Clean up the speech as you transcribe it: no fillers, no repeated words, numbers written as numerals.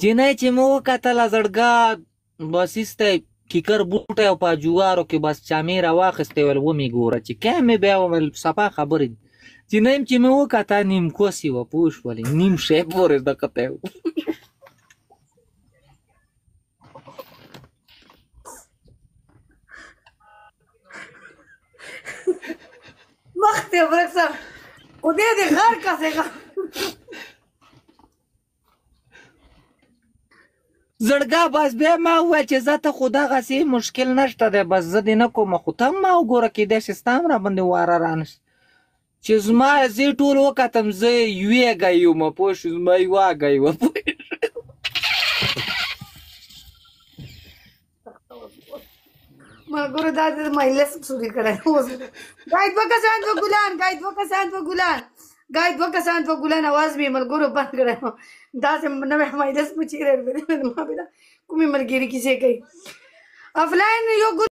جینۍ چې مې وکتله زړګا بس ایسته کیکر بوټی او په جوارو کې بس چامې راواخیستې، ویل ومې ګوره چې که مې بیا وویل صفا خبرې دي. جینۍ چې مې وکته نیم کوسې وه، پوه شولې، نیم شی پورې دقتی و. مخ دې ورک سه، خدای دې غر کسې. زړګا بس بیا ما وویل چې زه ته خو دغسې مشکل نشته دی، بس زه دې نه کوم، خو ته هم ما وګوره، کېدای شي ستا هم راباندې واره رانه شي. چې زما زه ټول وکتم، زه یوې هګۍ وم، پوه شو، زما یوه هګۍ وه، پوه. ملګرو دا د مجلس سوري کړی اوس. ګای دوه کسان دوه ګلان، ګای دوه کسان دوه ګلان، ګای دوه کسان دوه ګلان. اواز مې ملګرو بند کړی، داسې نوی مجلس مو چیرې ما به کومې ملګري کیسې کوي. افلاین یو ګل.